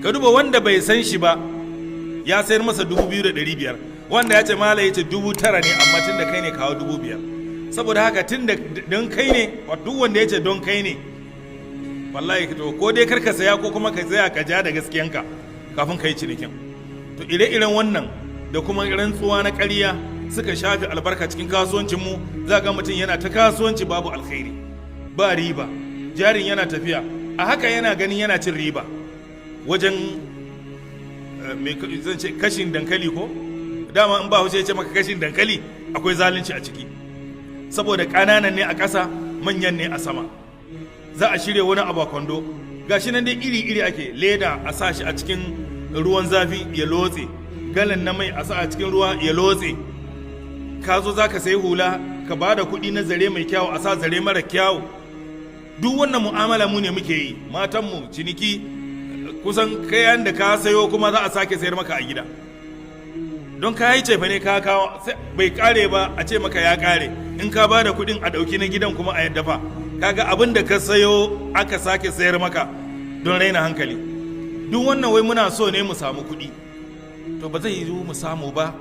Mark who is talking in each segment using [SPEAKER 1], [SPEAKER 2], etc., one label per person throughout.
[SPEAKER 1] Ka duba, wanda bai san shi ba ya sayar masa 2,500. Wanda ya ce mala, ya ce 9,000 ne, amma tun da kai ne, kawo 5,000. Saboda haka, tun da don kai ne, duk wanda ya ce don kai ne, wallahi to ko dai karka saya, ko kuma ka tsaya ka ja da gaskiyanka kafin ka yi cinikin. To, ire-iren wannan da kuma rantsuwa na ƙarya suka shafi albarka cikin kasuwancinmu. Za ga mutum yana ta kasuwanci, babu alkhairi, ba riba, jarin yana tafiya a haka, yana ganin yana cin riba wajen me zan ce, kashin dankali. Ko dama in ba ya ce maka kashin dankali, akwai zalunci a ciki, saboda ƙananan ne a ƙasa, manyan ne a sama. Za a shirya wani abu a kwando, gashi nan dai iri-iri ake leda, a sa shi a cikin ruwan zafi ya lotse, galan na mai a sa a cikin ruwa ya lotse. Ka zo za ka sayi hula, ka ba da kuɗi na zare mai kyau, a sa zare mara kyau. Duk wannan mu'amala mu ne muke yi, matanmu ciniki. Kusan kayan da ka sayo kuma za a sake sayar maka a gida. Don ka yi cefa ne ka kawo, bai kare ba, a ce maka ya kare. In ka ba da kuɗin, a ɗauki na gidan kuma a yadda fa. Kaga abin da ka sayo aka sake sayar maka don raina hankali. Duk wannan wai muna so ne mu samu kuɗi. To, ba zai yiwu mu samu ba.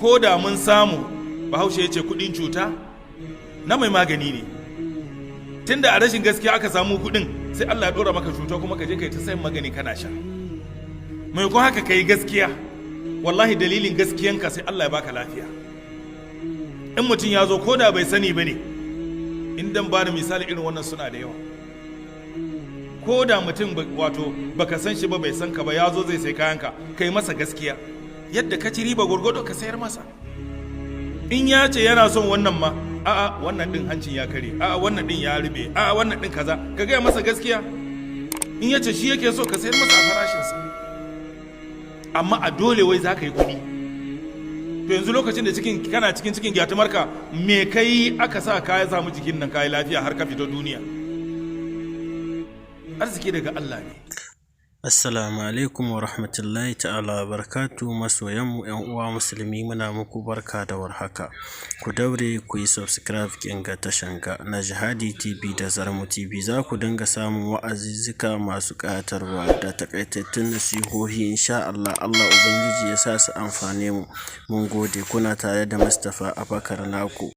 [SPEAKER 1] Ko da mun samu, Bahaushe ya ce kuɗin cuta na mai magani ne. Tunda a rashin gaskiya aka samu kuɗin, sai Allah ya ɗora maka cuta, kuma ka je kai ta sayan magani kana sha. Maimakon haka, ka yi gaskiya. Wallahi, dalilin gaskiyanka sai Allah ya baka lafiya. In mutum ya zo, ko da bai sani ba ne, in dan ba da misali, irin wannan suna da yawa. Ko da mutum wato baka san shi ba, bai san ka ba, ya zo zai sai kayanka, kai masa gaskiya. Yadda ka ci riba gwargwado, ka sayar masa. In ya ce yana son wannan ma, a'a, wannan din hancin ya kare, a'a, wannan din ya rube, a'a, wannan din kaza, ka gaya masa gaskiya. In ya ce shi yake so, ka sayar masa a farashinsa. Amma a dole wai za ka yi kuɗi. To, yanzu lokacin da cikin kana cikin cikin gyatumarka, me kai aka sa ka ya samu jikin nan, kayi lafiya har ka fito duniya? Arziki daga Allah ne.
[SPEAKER 2] Assalamu alaikum wa rahmatullahi ta'ala wa barakatu. Masoyanmu, ‘yan uwa musulmi, muna muku barka da warhaka. Ku daure ku yi subscribe kin ga tashan ga na Jihadi TV da Zarmu TV. Za ku dinga samun wa'azuzzuka masu ƙayatarwa da takaitattun nasihohi, insha Allah. Allah Ubangiji ya sa su amfane mu. Mun gode, kuna tare da Mustapha Abakar naku.